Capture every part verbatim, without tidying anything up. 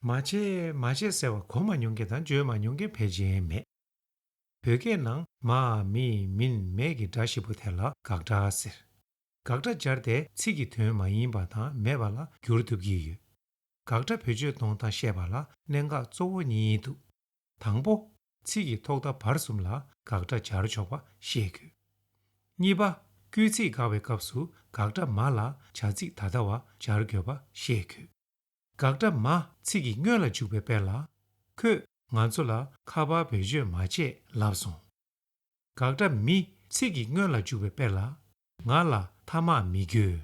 མ་བྱས་མ་བྱས་ཟེར་བ་གོ་མ་མྱོང་མཁན་དང་བརྗོད་མ་མྱོང་མཁན་ཕལ་ཆེར་མེད། བོད་སྐད་ནང་མ་མི་མིན་མེད་ཀྱི་སྒྲ་བཞི་པོ་དེ་ལ་དགག་སྒྲ་ཟེར། དགག་སྒྲ་སྦྱར་ཏེ་ཚིག་གི་དོན་མ་ཡིན་པ་དང་མེད་པ་ལ་བསྒྱུར་ཐུབ་ཀྱི་ཡོད། དགག་སྒྲ་བེད་སྤྱོད་གཏོང་སྟངས་བཤད་པ་ལ་གནད་འགག་གཙོ་བོ་གཉིས་འདུག་དང་པོ། ཚིག་གི་ཐོག་མཐའ་བར་གསུམ་ལ་དགག་སྒྲ་སྦྱར་ཆོག་པ་ཤེས་དགོས། གཉིས་པ། སྐུལ་ཚིག་དགག་པའི་སྐབས་སུ་དགག་སྒྲ་མ་ལ་བྱ་ཚིག་ད་ལྟ་བ་སྦྱར་དགོས་པ་ཤེས་དགོས། དགག་སྒྲ་མ་ཚིག་གི་སྔོན་ལ་འཇུག་པའི་དཔེ་ལ། ཁོས་ང་ཚོ་ལ་ཁ་པར་བེད་སྤྱོད་མ་བྱེད་ལབ་སོང་། དགག་སྒྲ་མི་ཚིག་གི་སྔོན་ལ་འཇུག་པའི་དཔེ་ལ། ང་ལ་ཐ་མག་མི་དགོས།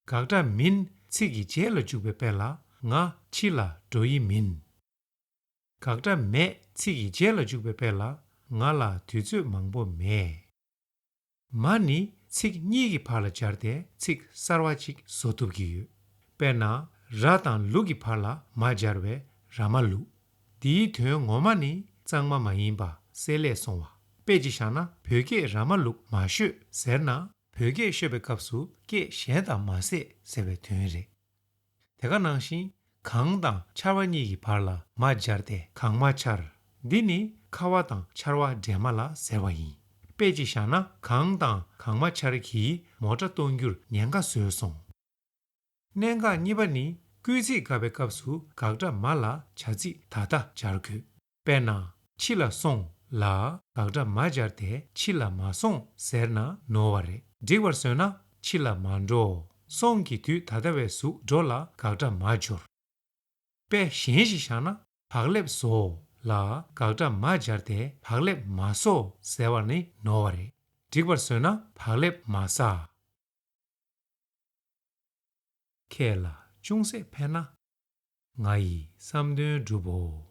དགག་སྒྲ་མིན་ཚིག་གི་རྗེས་ལ་འཇུག་པའི་དཔེ་ལ། ང་ཕྱི་ལ་འགྲོ་ཡི་མིན། དགག་སྒྲ་མེད་ཚིག་གི་རྗེས་ལ་འཇུག་པའི་དཔེ་ལ། ང་ལ་དུས་ཚོད་མང་པོ་མེད། མ་ནི་ཚིག་གཉིས་ཀྱི་བར་ལ་སྦྱར་ཏེ་ཚིག་གསར་བ་གཅིག་བཟོ་ཐུབ་ཀྱི་ཡོད། དཔེར་ན། ར་དང་ལུག་གི་བར་ལ་མ་སྦྱར་བས་ར་མ་ལུག་འདིའི་དོན་ངོ་མ་ནི་གཙང་མ་མ་ཡིན་པ་བསྲེས་ལས་སོང་བ། དཔེ་ཅིག་བཞག་ན། བོད་སྐད་ར་མ་ལུག་མ་ཤོད་ཟེར་ན། བོད་སྐད་ཤོད་པའི་སྐབས་སུ་སྐད་གཞན་དང་མ་བསྲེས་ཟེར་བའི་དོན་རེད། དེ་ག་ནང་བཞིན། གངས་དང་ཆར་བ་གཉིས་ཀྱི་བར་ལ་མ་སྦྱར་ཏེ་གངས་མ་ཆར། འདི་ནི་ཁ་བ་དང་ཆར་བ་འདྲེས་མ་ལ་ཟེར་བ་ཡིན། དཔེ་ཅིག་བཞག་ན། གངས་དང་གངས་མ་ཆར་གྱིས་མོ་ཊ་གཏོང་རྒྱུར་ཉེན་ཁ་བཟོས་སོང་། གནད་འགག་གཉིས་པ་ནི། སྐུལ་ཚིག་དགག་པའི་སྐབས་སུ་དགག་སྒྲ་མ་ལ་བྱ་ཚིག་ད་ལྟ་སྦྱར་དགོས། དཔེར་ན། ཕྱི་ལ་སོང་ལ་དགག་སྒྲ་མ་སྦྱར་ཏེ་ཕྱི་ལ་མ་སོང་ཟེར་ན་ནོར་བ་རེད། འགྲིག་པར་བཟོས་ན། ཕྱི་ལ་མ་འགྲོ། སོང་གི་དུས་ད་ལྟ་བའི་གཟུགས་འགྲོ་ལ་དགག་སྒྲ་མ་སྦྱོར། དཔེ་གཞན་ཞིག་བཞག་ན། བག་ལེབ་བཟོ་ལ་དགག་སྒྲ་མ་སྦྱར་ཏེ་བག་ལེབ་མ་བཟོ་ཟེར་བ་ནི་ནོར་བ་རེད། འགྲིག་པར་བཟོས་ན། བག་ལེབ་མ་ཟ། ཁྱེད་ལ་ཅུང་ཟད་ཕན་ན། ང་ཡི་བསམ་དོན་འགྲུབ་བོ།